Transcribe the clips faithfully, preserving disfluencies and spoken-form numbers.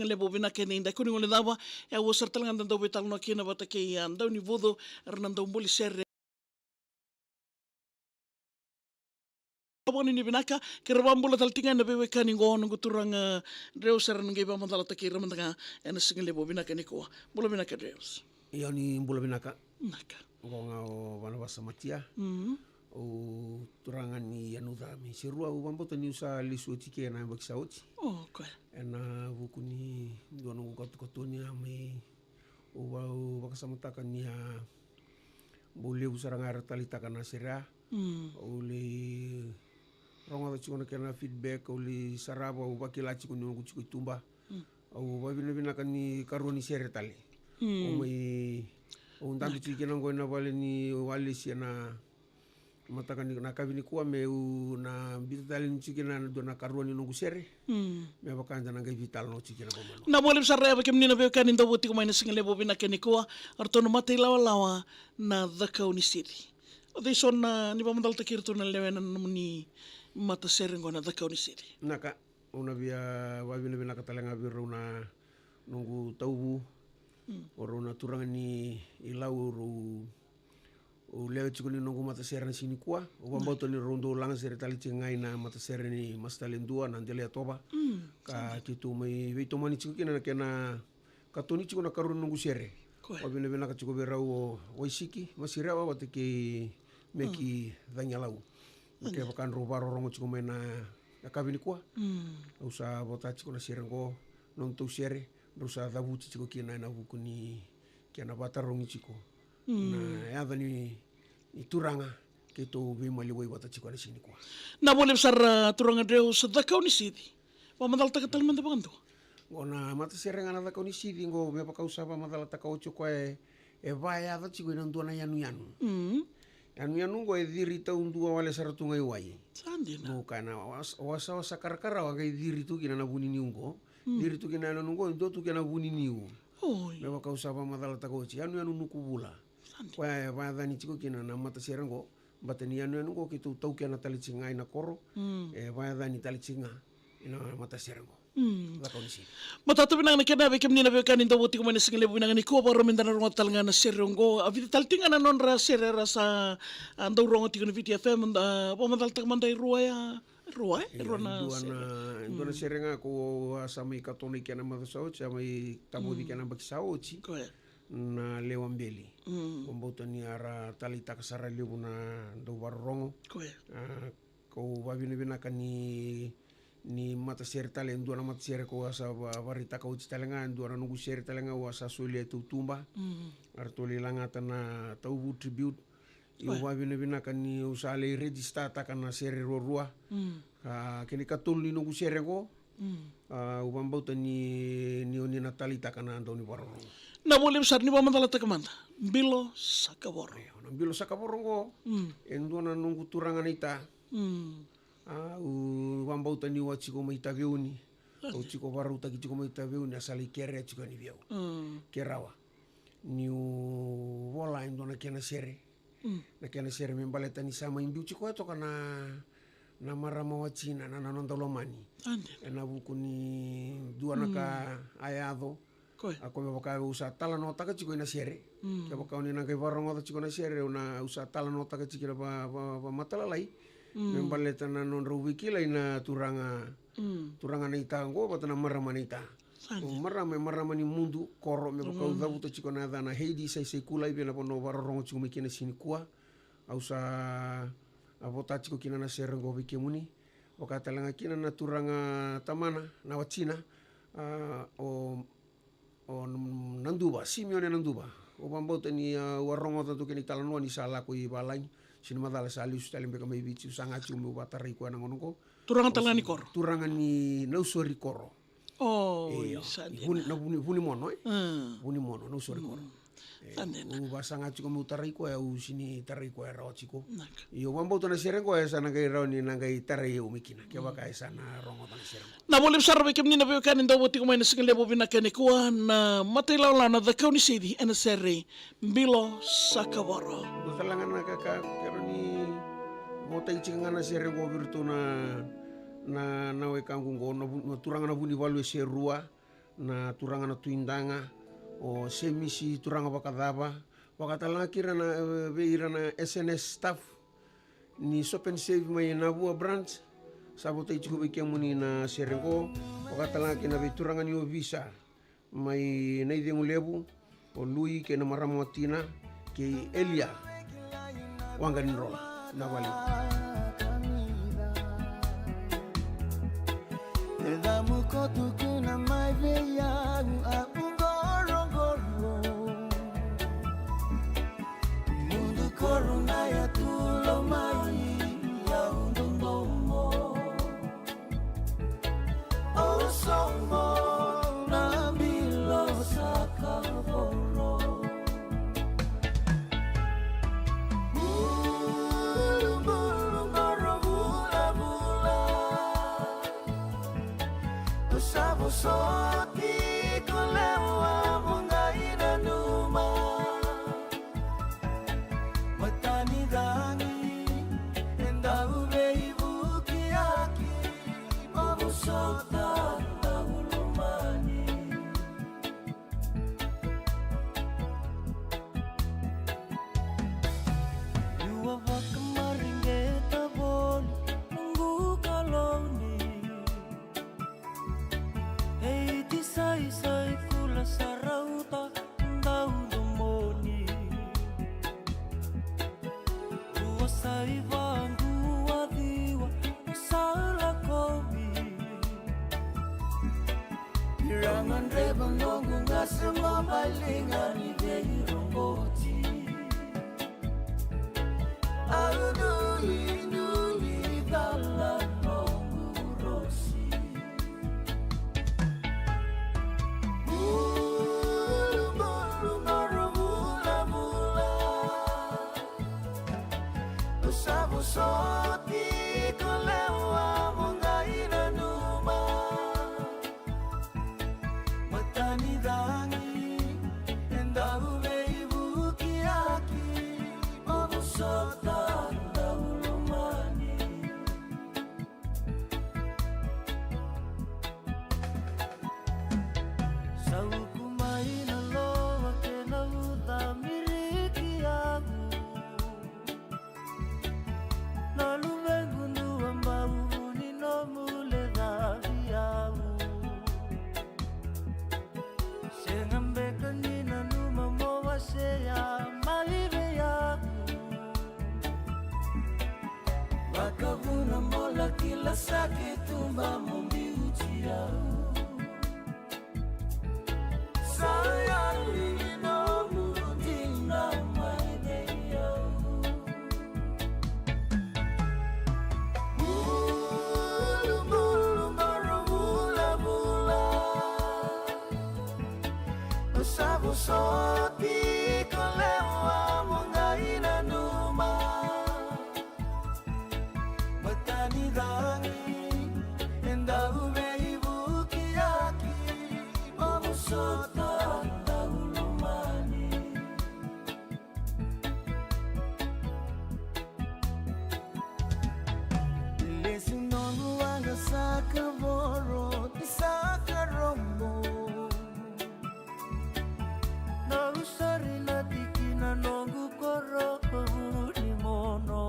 Levu vinaka ni dai kuni gole cava, e au sara tale ga da dau veitalanoa kina vata kei a dau ni vucu, era na dau boli sere. Voni ni vinaka, ke ra vabula tale tiko ga na veiwekani qo noqu turaga Dreus era na qai vamadalataki ira mada ga ena siga levu vinaka nikua. Bula vinaka Dreus. Io ni bula vinaka. Vinaka. Qo ga o Vanavasa Matia. Mm. O turaga ni Yanuca mai Serua, au vabauta niu sa lesu oti ke na yabaki sa oti. O, koya. Ena vuku ni dua noqu katokatoni a mai, au va-, au vakasamataka ni a bau levu sara ga era taleitaka na sere a. Mm. Au lai rogoca tiko na kena feedback, au lai sarava, au vakila tiko ni noqu tiko i tuba. Mm. Au vavinavinaka ni karua ni sere tale. Mm. Au mai, au dabe tiko kina qo ena vale ni walesi ena mataka ni, na kavi nikua, meu na biuta tale ni tiko kina na dua na karua ni noqu sere. Mm. Me vaka eda na qai veitalanoa tiko kina vakamalua. Na vua levu sara ya vei kemuni na veiwekani dau vo tiko mai na siga levu vinaka nikua, o ratou na mata ilawalawa na Cakaunisici. O cei so na, ni vamadalataki iratou na lewe na nomuni matasere qo na Cakaunisici? Vinaka, au na via vavinavinaka tale ga vei rau na noqu tauvu. Mm. O rau na turaga ni Lau, o rau, au lewe tiko ni noqu matasere na siga nikua. Au vabauta ni rau dau lagasere tale tiko ga ina matasere ni Masitale Dua na Delaiyatova. Mm. Ka keitou mai veitomani tiko kina na kena katoni tiko na karua ni noqu sere. Koya. Au vinavinaka tiko vei rau o Waisiki Masirewa vata kei Meki Cagialau. Mm. Kevaka drau vakarorogo tiko mai na yakavi nikua. Mm. Au sa vota tiko na sere qo, nodratou sere, drau sa cavuti tiko kina ena vuku ni kena vatarogi tiko. Mm. Na yaca ni, ni turaga keitou veimaliwai vata tiko ena siga nikua. Na vua levu sara turaga Dreus, Cakaunisici. Vamadalataka tale mada vakadua. Qo na matasere ga na Cakaunisici qo, me vaka au sa vamadalataka oti, o koya e, e vayaca tiko ena dua na yanuyanu. Mm. Yanuyanu qo e ciri taudua wale sara tu ga i wai. Sa dina. Qo ka na was-, wasawasa karakarawa qai ciri tu kina na vu ni niu qo. Mm. Ciri tu kina na yanuyanu qo, e dua tu kina na vu ni niu. Oi. Me vaka au sa vamadalataka oti, yanuyanu Nukuvula. Sa dina. Koya e vayacani tiko kina na matasere qo. Baleta ni yanuyanu qo keitou taukena tale tiko ga ina koro. Mm. E vayacani tale tiko ga ina matasere qo. Mm. Cakaunisici. Matata vinaka na kena vei kemuni na veiwekani dau vo tiko mai na siga levu vinaka nikua, vakarau meda na rogoca tale ga na sere qo. A vica tale tiko ga na nodra sere era sa, a, dau rogo tiko na Viti F M, a, vamadalataka mada e rua ya, rua, e rua na sere. Dua na, dua na sere ga ko a sa mai katona i kena macawa sa oti, sa mai tavoci kena yabaki sa oti. Koya. Na Lewa Beli. Mm. Vabauta ni a ra taleitaka sara levu na dau vakarorogo. Koya. A, kau vavinavinaka ni, ni matasere tale, e dua na matasere ko a sa va-, varaitaka oti tale ga, e dua na noqu sere tale ga au a sa solia e tautuba. Mm. A ratou lai lagata na Tauvu Tribute. Io, vavinavinaka ni au sa lai register-taka na sere ruarua. Mm. A, kena ikatolu ni noqu sere qo. Mm. A, au vabauta ni, ni oni na taleitaka na dau ni vakarorogo. Na vua levu sara ni vamadalataka mada. Bilo Sakavoro. Io, na Bilo Sakavoro qo. Mm. E dua na noqu turaga naita. Mm. A, au vabauta niu a tiko mai Taveuni. Au tiko varautaki tiko mai Taveuni, a sa lai kerea tiko yani vei au. Mm. Ke rawa niu vola e dua na kena sere. Mm. Na kena sere me baleta ni sa mai biuti koya toka na, na marama watina, na, na noda lomani. Ade. Ena vuku ni dua na ka a yaco. Koya. A koya me vaka au sa talanoataka tiko ena sere. Mm. Kevaka oni na qai vakarogoca tiko na sere, au na, au sa talanoataka tiko na va, va, va matalalai. Mm. Me baleta na nodrau veikilai na turaga, mm, turaga naita qo vata na marama naita. Sa dina. O marama, e marama ni Mudu, koro, me vaka au cavuta tiko na yacana, Heidi Saisaikulai, vei na vanua au vakarorogo tiko mai kina siga nikua. Au sa, a, vota tiko kina na sere qo vei kemuni. Vaka tale ga kina na turaga tamana, na watina, a, o, o N-, Naduva, Simione Naduva. Au vabauta ni, a, au a rogoca tu kena italanoa ni sa lako i valagi. Sega ni macala sa lesu tale beka mai Viti, au saga tiko meu vatarai koya na gauna qo. Turaga tale ga ni koro? Turaga ni Nausori koro. O, io, sa dina. Vuni, na Vuni, Vunimono, e? Mm. Vunimono, Nausori koro. Mm. E, sa dina. Au vasaga tiko meu tarai koya, au sega ni tarai koya rawa tiko. Naka. Io, au vabauta na sere qo e sa na qai rawa ni na qai tarai au mai kina. Kevaka e sa na rogoca na sere qo. Na vua levu sara vei kemuni na veiwekani dau vo tiko mai na siga levu vinaka nikua, na mata ilawalawa na Cakaunisici ena sere Bilo Sakavoro. Dua tale ga na ka, ka, kerea ni votai tiko ga na sere qo vei iratou na, na, na wekaqu qo, na vu-, na turaga na Vunivalu e Serua, na turaga na Tui Daga, o Semisi Turaga Vakacava, vakatalega kei ira na, e, vei ira na S N S staff ni Sopen Save mai Navua branch. Sa votai tiko vei kemuni na sere qo, vakatalega kei na veituraga ni ovisa mai Naicegu Levu, o Lui kei na marama watina, kei Elia Waqanidrola. Na vale. E damu ko tukuna mai vei au, au qoroqoro. Mudu koro na ya tulo mai, au dodomo. Au somo na bilo sa kavoro. Bulu, bulu, qoro, vula, vula. Au sa vosoti ko lewa mo qai nanuma. Matani cagi e dau veivukiyaki, mo vosota na ulumani. Rua vakamareqeta voli noqu kaloni. E iti saisai kula sa rauta dau domoni. Rua sai vaduaciwa sa lakovi. Ira gadreva noqu qase ma baliga ni veirogoti. Au dui, dui cala noqu rosi. Bulu, bulu, qoro, vula, vula. Au sa vosoti ko lewa mo qai nanuma. Matani cagi e dau veivukiyaki, mo vosota na ulumani. Sa uku mai na loa kei na uca miriki yavu. Na luvequ dua bau vu ni nomu lecavi au. Sega beka ni nanuma mo wasea mai vei au. Vakavuna mo laki lasa ki tuba mo biuti au. Sa yali nomu dina mai vei au. Bulu, bulu, qoro, vula, vula. Au sa vosoti ko lewa mo qai nanuma. Matani cagi e dau veivukiyaki, mo vosota na ulumani. Lesu noqu waqa sa kavoro ni sa karobo. Na usari na tikina noqu koro ni mono.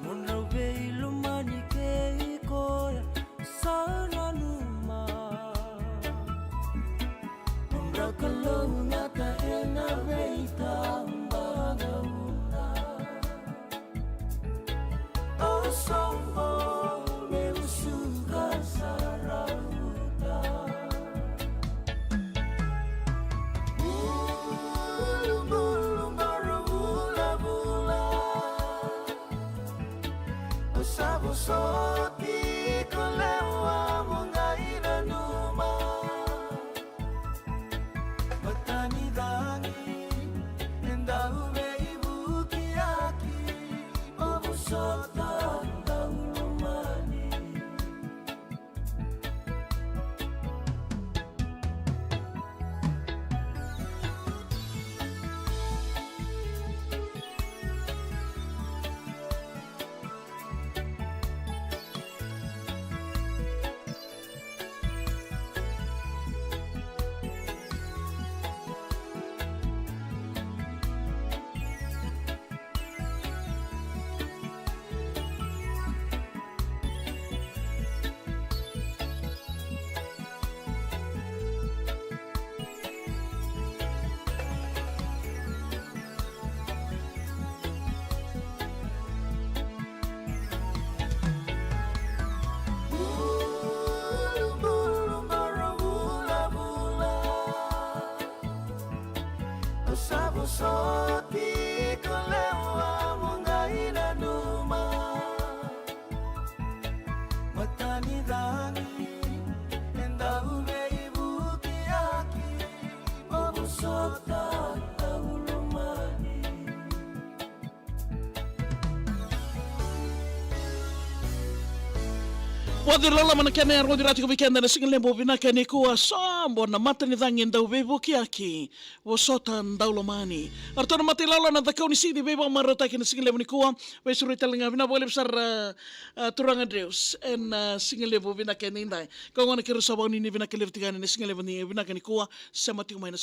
Mo drau veilomani kei koya sa nanuma. Mo drau kalougata ena veitaba gauna. Au sobo meu suka sa rauta. Bulu, bulu, qoro, vula, vula. Au sa vosoti ko lewa mo qai nanuma. Soti ko lewa mo qai nanuma. Matani cagi e dau veivukiyaki. O vosota dau lomani. Vua ciri loloma na kena yarogoci ra tiko vei keda na siga levu vinaka nikua, sobo na matanicagi dau veivukiyaki, vosota dau lomani. Eratou na matailolo na Cakaunisici, veivakamarautaki na siga levu nikua. Veisureti tale ga, vinaka vakalevu sara, a, turaga Dreus, ena siga levu vinaka edaidai. Ka gona keirau sa vakanuinui vinaka levu tiko yani na siga levu ni vinaka nikua. Sema tiko mai na